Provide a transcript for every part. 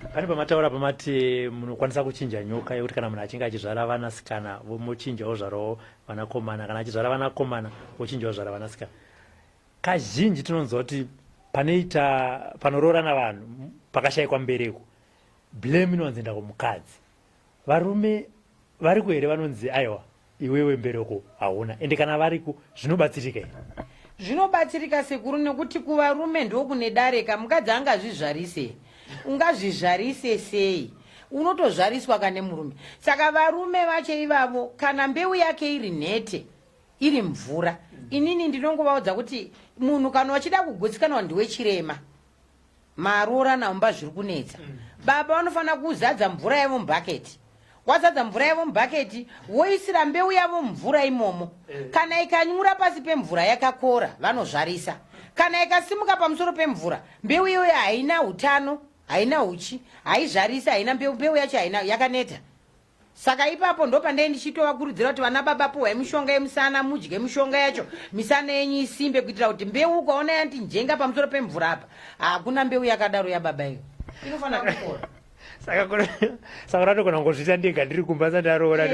Pane pamataura pamati munokwanisa kuchinja nyoka yekuti kana munhu achinge achizvara vanasikana mochinja ozvarawo vanakomana, kana achizvara vanakomana ochinja ozvara vanasikana. Kazhinji tinonzwa kuti panoita panoroorana vanhu pakashaikwa mbereko, blame inowanzoenda kumukadzi. Varume variko here vanonzi aiwa iwewe mbereko hauna, ende kana variko zvinobatsirika here? Zvinobatsirika sekuru, nekuti kuvarume ndokune dareka. Mukadzi angazvizvarise, ungazvizvarise sei? Unotozvariswa kane murume. Saka varume vacho ivavo, kana mbeu yake iri nhete, iri mvura, inini ndinongovaudza kuti munhu kana uchida kugutsikana ndiwe chirema, maroorana mumba zviri kunetsa, baba vanofanira kuzadza mvura yavo mubhaketi. Wazadza mvura yavo mubhaketi, woisira mbeu yavo mumvura imomo. Kana ikanyura pasi pemvura yakakora, vanozvarisa. Kana ikasimuka pamusoro pemvura, mbeu iyoyo haina utano, haina uchi, haizvarisi, haina mbeu, mbeu yacho haina, yakaneta. Saka ipapo ndopandei ndichitovakurudzira kuti vana baba puhwai mishonga yemusana, mudye mishonga yacho, misana yenyu isimbe, kuitira kuti mbeu ukaona yanti njenga pamusoro pemvura apa, hakuna mbeu yakadaro yababa iyo, inofanira kukora. Saka unatogona kungozviita ndega ndiri kumba sandaroora?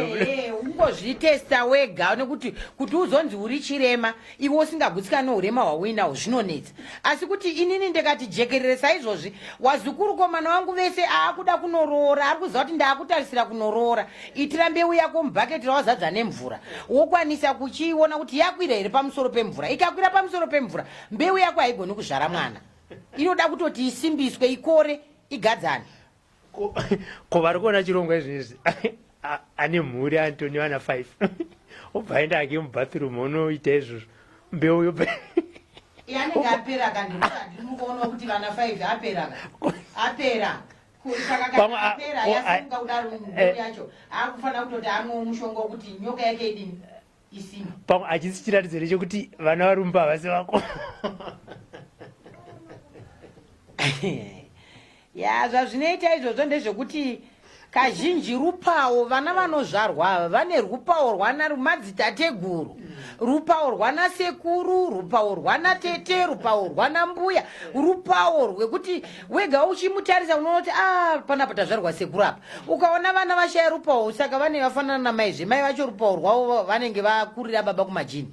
Ungozvitesta wega, nekuti kuti uzonzi uri chirema iwe usingagutsikani neurema hwauinawo zvinonetsa. Asi kuti inini ndikati jekerere saizvozvi, wazukuru komana wangu vese aakuda kunoroora, ari kuziva kuti ndaakutarisira kunoroora, itira mbeu yako mubhaketi rawazadza nemvura, wokwanisa kuchiona kuti yakwira here pamusoro pemvura. Ikakwira pamusoro pemvura, mbeu yako haigoni kuzvara mwana, inoda kutoti isimbiswe, ikore, igadzane. Ko vari kuona chirongwa izvezvi ane mhuri, Antony vana 5, obva aenda ake mubathroom onoita izvozvo, mbeu yobva Anenge apera kandikuona kuti vana 5 apera, apera. Saka kana apera, yasimuka kudaro mbeu yacho, akufanira kutoti amwewo mushonga wekuti nyoka yake idini, isimbe. Pamwe hachisi chiratidzo here chekuti vana varumba havasi vako? Ya, zvazvinoita izvozvo ndezvekuti kazhinji rupawo, vana vanozvarwa ava vane rupawo rwana madzitateguru, rupawo rwana sekuru, rupawo rwana tete, rupawo rwana mbuya, rupawo rwekuti wega uchimutarisa unoona kuti a ah, panapa tazvarwa sekuru apa. Ukaona vana vashaya rupawo, saka vane vafanana namai, zvemai vacho rupawo rwavo vanenge vakurira baba kumajini.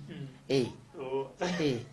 Eh. Oh. Eh.